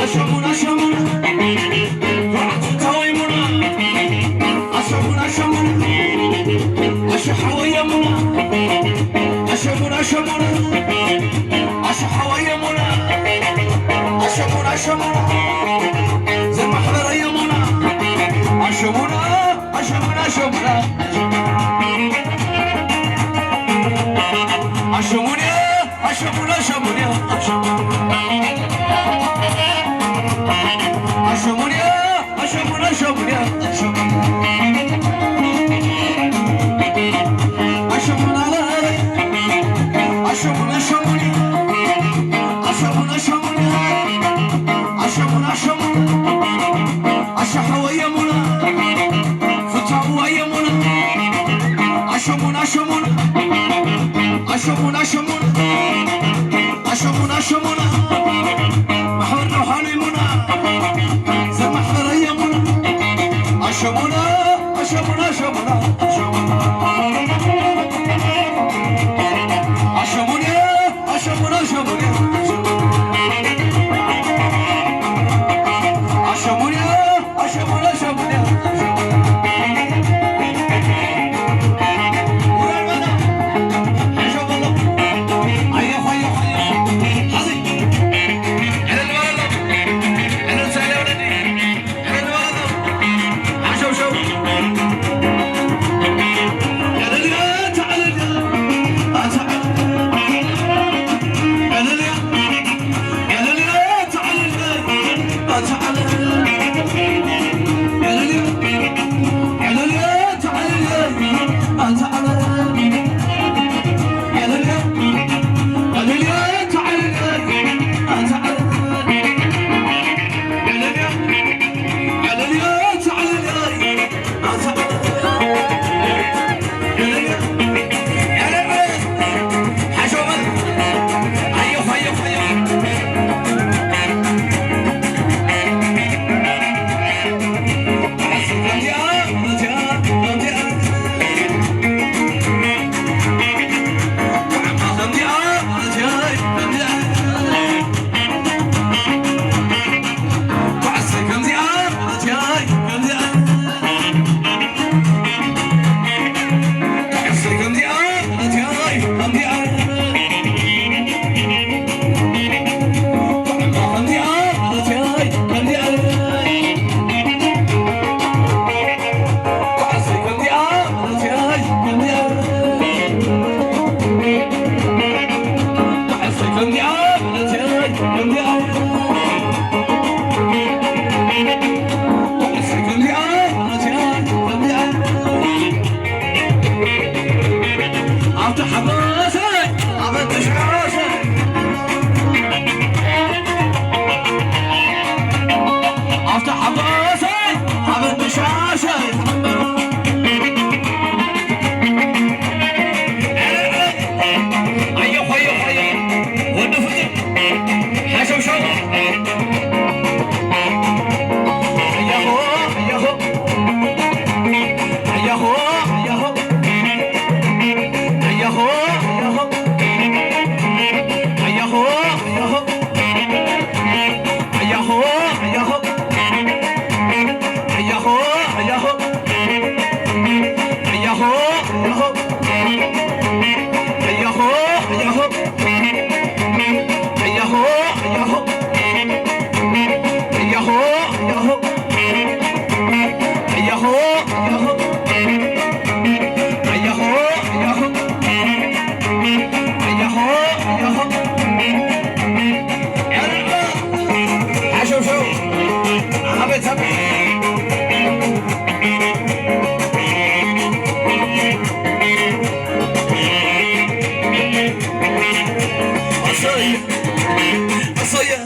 ኣሸሙና ኣሸሙና ኣሸሙና ኣሸሙና ኣሸሙና ኣሸሙና ኣሸሙና ኣሸሙና ኣሸሙና ኣሸሙና ኣሸሙና ኣሸሙና ኣሸሙና ኣሸሙና ኣሸሙና ኣሸሙና ኣሸ ሓወየሙና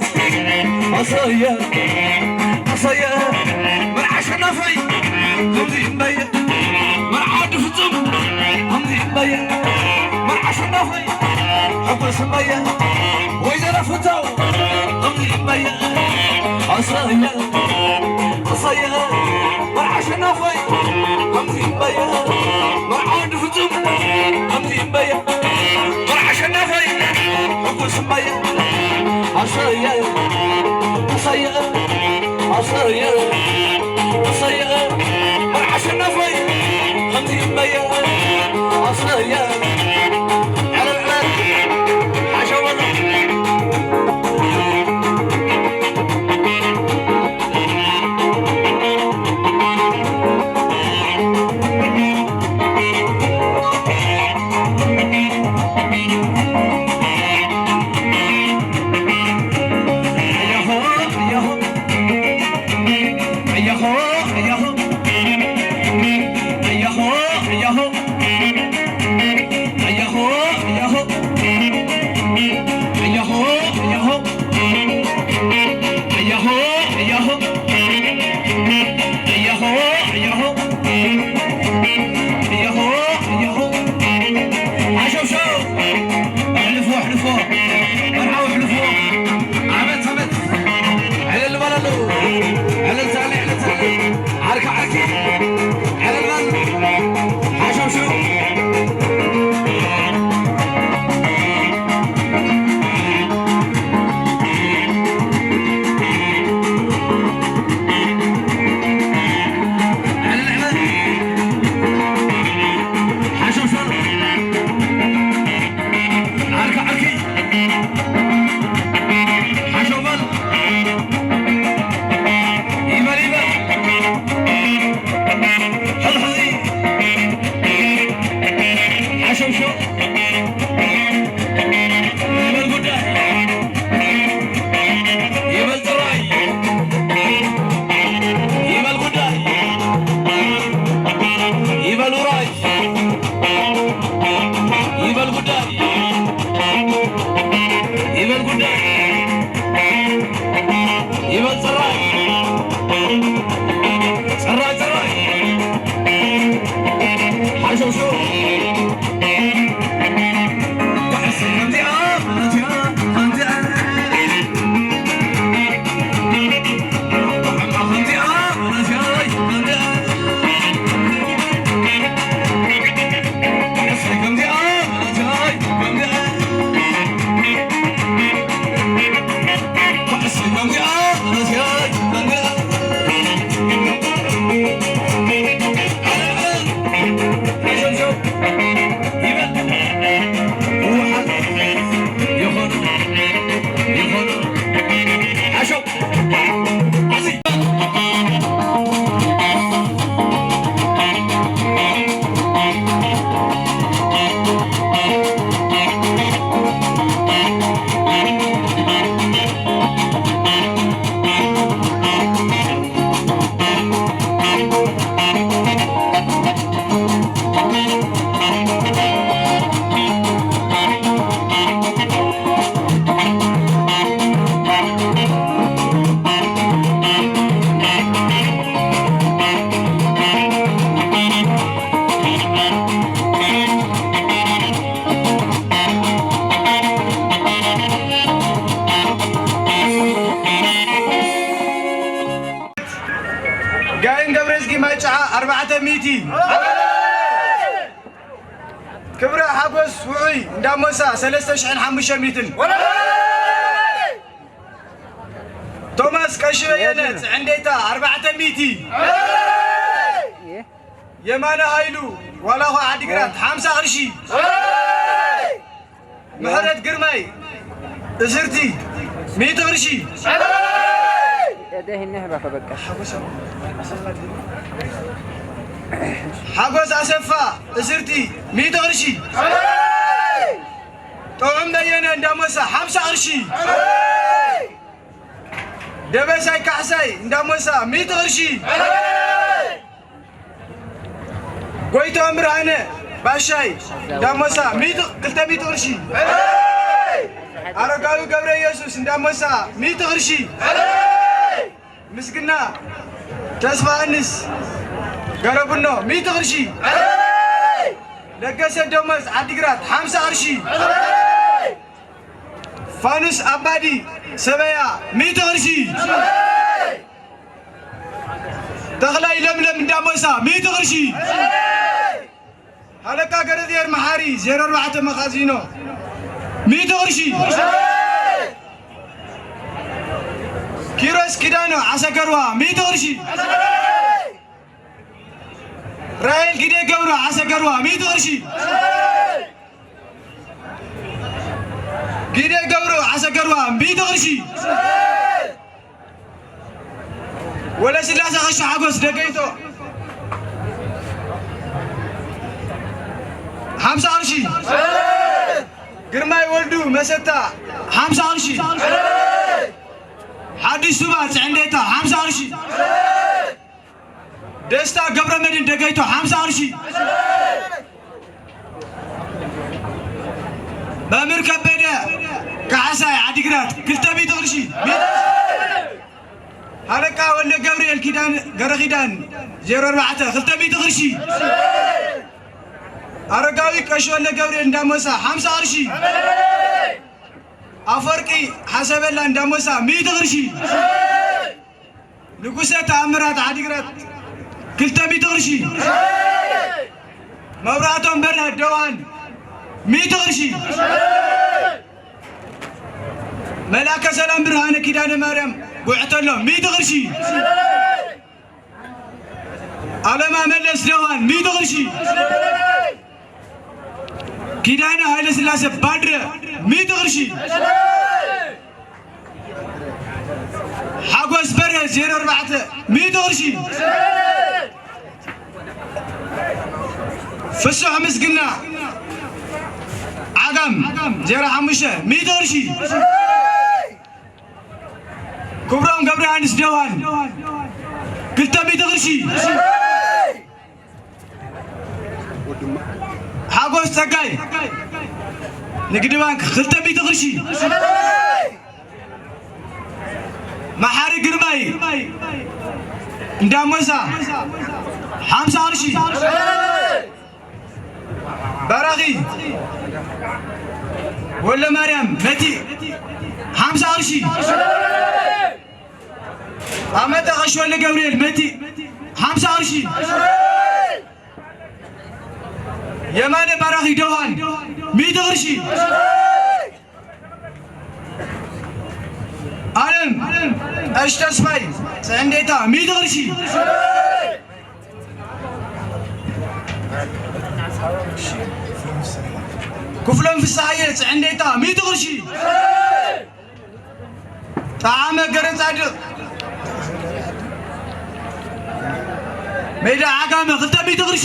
ኣሰየ ኣሰየ ኣሰየ መርዓ ሸናፈይ ከምዚ እምበየ መርዓ ወዲ ፍጹም ከምዚ እምበየ መርዓ ሸናፈይ ሕጉስ እምበየ ወይዘሮ ፍታው ከምዚ እምበየ ኣሰየ ኣሰየ መርዓ ሸናፈይ ከምዚ እምበየ መርዓ ወዲ ፍጹም ከምዚ እምበየ መርዓ ሸናፈይ ሕጉስ እምበየ ኣሰየ ኣሰየ ኣሰየ ኣሰየ መርዓ ሸናፈይ ከምዚ እምበየ ኣሰየ ዕረር ዕረር ሓሸወሎ ኣሕልፎ ኣሕልፎ መርዓዊ ኣሕልፎ ዓመት ዓመት ዕልል በለሉ ዕልል ዛለ ዕልል ዛለ ዓርካ ገብረዝጊ ማይጨዓ ኣርባዕተ ሚእቲ። ክብረ ሓጎስ ውዑይ እንዳሞሳ ሰለስተ ሽሕን ሓሙሽተ ሚእትን። ቶማስ ቀሺ በየነ ጽዕንዴታ ኣርባዕተ ሚእቲ። የማነ ሃይሉ ዋላኳ ዓዲግራት ሓምሳ ቅርሺ። ምሕረት ግርማይ እስርቲ ሚእቲ ቅርሺ። ሓጎስ ኣሰፋ እስርቲ ሚእቲ ቅርሺ። ጥዑም በየነ እንዳሞሳ ሓምሳ ቅርሺ። ደበሳይ ካሕሳይ እንዳሞሳ ሚእቲ ቅርሺ። ጎይቶም ብርሃነ ባሻይ እንዳሞሳ ሚእቲ፣ ክልተ ሚእቲ ቅርሺ። ኣረጋዊ ገብረ ኢየሱስ እንዳሞሳ ሚእቲ ቅርሺ። ምስግና ተስፋ ኣንስ ገረብኖ ሚእቲ ቅርሺ። ለገሰ ደሞዝ ዓዲግራት ሓምሳ ቅርሺ። ፋኑስ ኣባዲ ሰበያ ሚእቲ ቅርሺ። ተኽላይ ለምለም እንዳሞሳ ሚእቲ ቅርሺ። ሃለቃ ገረዝየር መሓሪ ዜሮ ኣርባዕተ መኻዚኖ ሚእቲ ቅርሺ። ኪሮስ ኪዳነ ዓሰገርዋ ሚእቲ ቅርሺ። ራሄል ጊደ ገብሩ ዓሰገርዋ ሚእቲ ቅርሺ። ጊደ ገብሩ ዓሰገርዋ ሚእቲ ቅርሺ። ወለስላሴ ቀሺ ሓጎስ ደገይቶ ሓምሳ ቅርሺ። ግርማይ ወልዱ መሰታ ሓምሳ ቅርሺ። ሓድሽ ሱባ ጽዕንዴታ ሓምሳ ቅርሺ። ደስታ ገብረመድህን ደገይቶ ሓምሳ ቅርሺ። መምህር ከበደ ካሕሳይ ዓዲግራት ክልተ ሚእቲ ቅርሺ። ሃለቃ ወልደ ገብርኤል ኪዳን ገረ ኪዳን ዜሮ ኣርባዕተ ክልተ ሚእቲ ቅርሺ። ኣረጋዊ ቀሺ ወልደ ገብርኤል እንዳሞሳ ሓምሳ ቅርሺ። ኣፈወርቂ ሓሰበላ እንዳሞሳ ሚእቲ ቅርሺ። ንጉሰ ተኣምራት ዓዲግራት ክልተ ሚእቲ ቅርሺ። መብራህቶም በርሀ ደውሃን ሚእቲ ቅርሺ። መልኣከ ሰላም ብርሃነ ኪዳነ ማርያም ጉዕተሎ ሚእቲ ቅርሺ። ኣለማ መለስ ደውሃን ሚእቲ ቅርሺ። ኪዳነ ሃይለ ስላሴ ባድረ ሚእቲ ቅርሺ። ሓጎስ በርሀ ዜሮ ኣርባዕተ ሚእቲ ቅርሺ። ፍሱሕ ምስግና ዓጋም ዜሮ ሓሙሽተ ሚእቲ ቅርሺ። ክብሮም ገብረሃንስ ደውሃን ክልተ ሚእቲ ቅርሺ። ሓጎስ ጸጋይ ንግዲ ባንክ ክልተ ሚእቲ ቅርሺ። መሓሪ ግርማይ እንዳሞሳ ሓምሳ ቅርሺ። በራኺ ወልደማርያም መቲ ሓምሳ ቅርሺ። ኣመተ ቀሺ ወልደ ገብርኤል መቲ ሓምሳ ቅርሺ። የማነ በራኺ ደውሃን ሚእቲ ቅርሺ። ኣለም ቀሺ ተስፋይ ጽዕንዴታ ሚእቲ ቅርሺ። ክፍሎም ፍስሃየ ጽዕንዴታ ሚእቲ ቅርሺ። ጠዓመ ገረጻድቕ ሜዳ ዓጋመ ክልተ ሚእቲ ቅርሺ።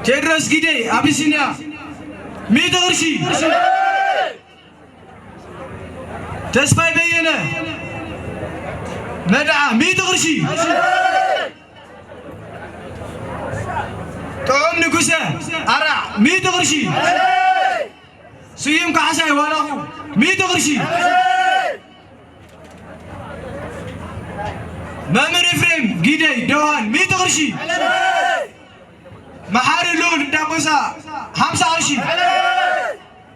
ቴድሮስ ጊደይ ኣቢሲንያ ሚእቲ ቅርሺ። ተስፋይ በየነ መድዓ ሚእቲ ቅርሺ። ጥዑም ንጉሰ ኣራዕ ሚእቲ ቅርሺ። ስዩም ካሕሳይ ዋላኹ ሚእቲ ቅርሺ። መምህር ኤፍሬም ጊደይ ደውሃን ሚእቲ ቅርሺ። መሓሪ ልኡል እንዳሞሳ ሓምሳ ቅርሺ።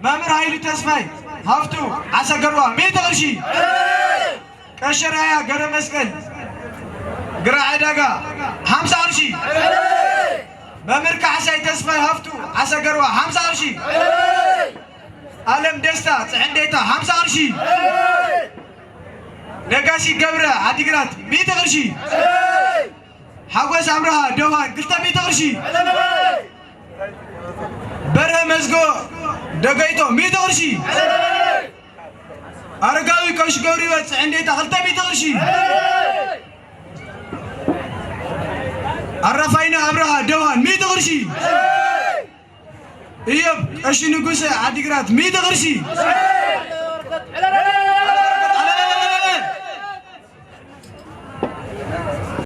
መምህር ሃይሉ ተስፋይ ሃፍቱ ዓሰገርዋ ሚእቲ ቅርሺ። ቀሺ ኣርኣያ ገብረመስቀል፣ ግራዕ ዕዳጋ፣ ሓምሳ ቅርሺ። መምህር ካሕሳይ ተስፋይ ሃፍቱ፣ ዓሰገርዋ፣ ሓምሳ ቅርሺ። ኣለም ደስታ፣ ጽዕንዴታ፣ ሓምሳ ቅርሺ። ነጋሲ ገብረ፣ ዓዲግራት፣ ሚእቲ ቅርሺ። ሓጎስ ኣብርሃ፣ ደውሃን፣ ክልተ ሚእቲ ቅርሺ። በርሀ መዝጎ፣ ደገይቶ፣ ሚእቲ ቅርሺ። ኣረጋዊ ቀሺ ገብረህይወት፣ ጽዕንዴታ፣ ክልተ ሚእቲ ቅርሺ። ኣራፋይነ ኣብርሃ፣ ደውሃን፣ ሚእቲ ቅርሺ። እዮብ ቀሺ ንጉሰ፣ ዓዲግራት፣ ሚእቲ ቅርሺ።